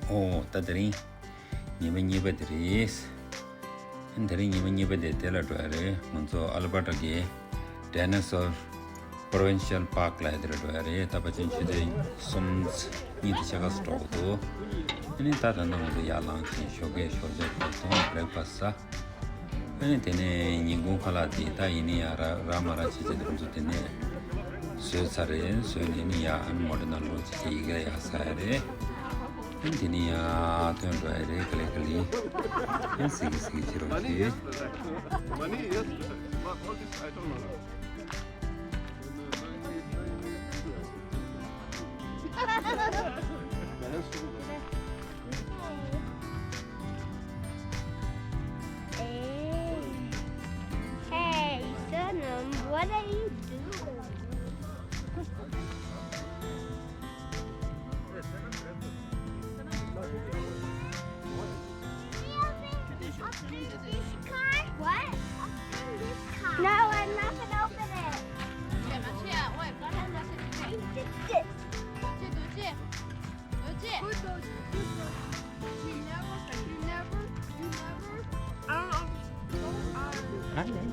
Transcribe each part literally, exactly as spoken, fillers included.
ཨོ་ད་དེ་རིང་ཉི་མ་གཉིས་པ་དེ་རེད། ཨ་ནི་དེ་རིང་ཉི་མ་གཉིས་པ་དེ་དེ་ལ་འགྲོ་ཡ་རེད། ང་ཚོ་ཨལ་བྷར་ཊ་གི་Dinosaur Provincial Park ལབ་ཡ་དེ་ལ་འགྲོ་ཡ་རེད། ད་ཕལ་ཆེར་ཆུ་ཚོད་གསུམ་གཉིས་དང་ཕྱེད་ཀ་ཙམ་འགྲོ་གི་འདུག་ཨ་ནི་ད་ད་ལྟ་ང་ཚོ་ཡར་ལངས་ཤིང་ཞོགས་ཀས་ཞོགས་ཇ་གོན་སོང་། བྷི་རེག་ཕ་སི་ཟ། ཨ་ནི་དེ་ནས་ཉིན་གུང་ཁ་ལག་དེ་ད་ཡིན་ནི་ཡ་ར་ར་མ་ར་བྱས་བྱས་དེ་ཚོ་དེ་ནས་བཟོས་ཚར་རེད། བཟོས་ནས་ནི་ཡ་ཨ་ནི་མོ་ཊ་ནང་ལོག་བྱས་བྱས་ཡི་གེ་ཡར་ཟ་ཡ་རེད། ཨ་ནི་དེ་ནས་ཡ་ཐོན་འགྲོ་ཡ་རེད། ག་ལེ་ག་ལེ། ཨ་ནི་ཟིག་གི་ཟིག་གི་བྱེད་རོགས་བྱེད། Hey, Sonam, what are you doing? What? Open this car? What? Open this car. No, I'm not gonna open it. I did this. Good dog. Good dog. You never, you never, you never. I don't know. I know.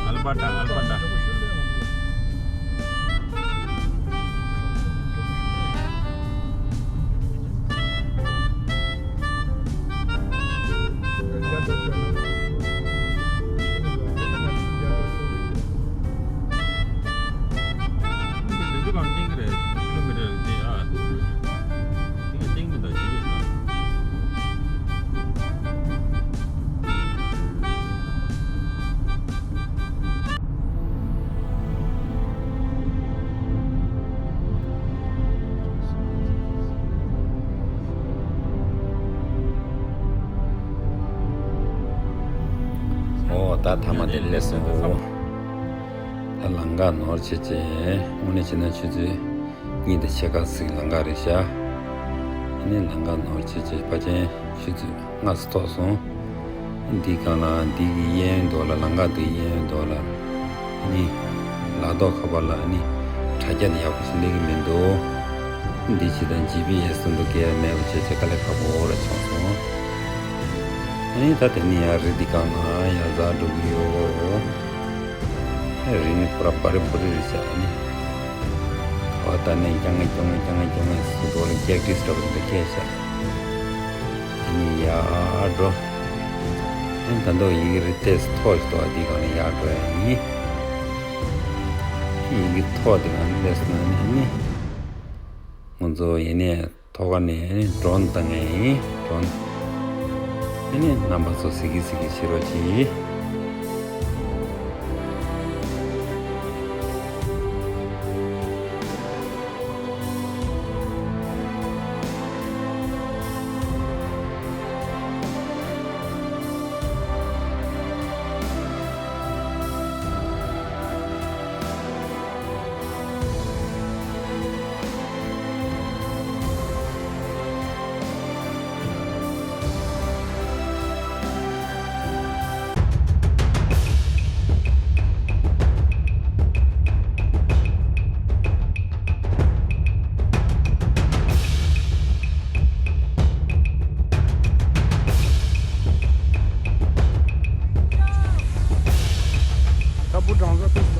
ཨལ་བྷར་ཊ། ཨལ་བྷར་ཊ། ཨོ་ད་ཐ་མ་དེ་སླེབས་སོང་། ད་ལམ་ཁ་ནོར་བྱས་བྱས། དངོས་གནས་བྱས་ན་ཆུ་ཚོད་གཉིས་དང་ཕྱེད་ཀ་ཙམ་ལམ་ཁ་རེད་ཤག་ཨ་ནི་ལམ་ཁ་ནོར་བྱས་བྱས་ཕལ་ཆེར་ཆུ་ཚོད་ལྔ་ཙམ་ཐོག་སོང་། འདི་སྒང་ལ་འདི་གི་གཡས་གཡོན་འདུག་ལ། ལམ་ཁ་འདི་གཡས་གཡོན་འདུག་ལ། ཨ་ནི་ ལག་ཐོག་ཁ་པར་ལ་ཨ་ནི་དྲ་རྒྱ་དེ་ཡག་པོ་ཞིག་སླེབས་ཀྱི་མི་འདུག་འདི་ཇི་ལྟར་ཇི་པི་ཨེས་འདུག་གས་མེད་པ་བྱས་བྱས་དཀའ་ལས་ཁག་པོ་ར་བྱུང་སོང་། ཨ་ནི་ད་དེ་ནི་ཡང་རི་འདི་སྒང་ལ་ཡར་འཛེགས་འགྲོ་གི་ཡོད། ཨ་རི་ནི་པུ་ར་བ་རི་བུ་རི་རེད་བྱས་ཨ་ནི། ག་པར་ད་ནས་རྐྱང་ངེ་རྐྱང་ངེ་རྐྱང་ངེ་རྐྱང་ངེ་སུ་འགྲོ་ལ་ཀེག་ཊིས་འདྲ་པོ་དེ་འདྲ་སྐྱེས་བྱས། དེ་ནི་ཡར་འགྲོ། ཨ་ནི་ད་དུང་ཡི་གེ་རི་ཏོག་ཙམ་མཐོ་ཞིག་འདུག་འདི་སྒང་ལ་ཡར་འགྲོ་ཡ་ཡིན། ཡི་གེ་མཐོ་དེ་སྒང་ལ་སླེབས་སོང་ན་ནི་ང་ཚོ་ཡིན་ནས་ཐོག་ཁ་ནས་ཨ་ནི་ཌོ་རོན་བཏང་ངེས་ཡིན། ཌོ་རོན། ཨ་ནི་རྣམ་པ་ཚོ་གཟིགས་ཀྱི་གཟིགས་ཀྱི་བྱེད་རོགས་གྱིས། ད་བུ་གྲང་ས་ཏུ་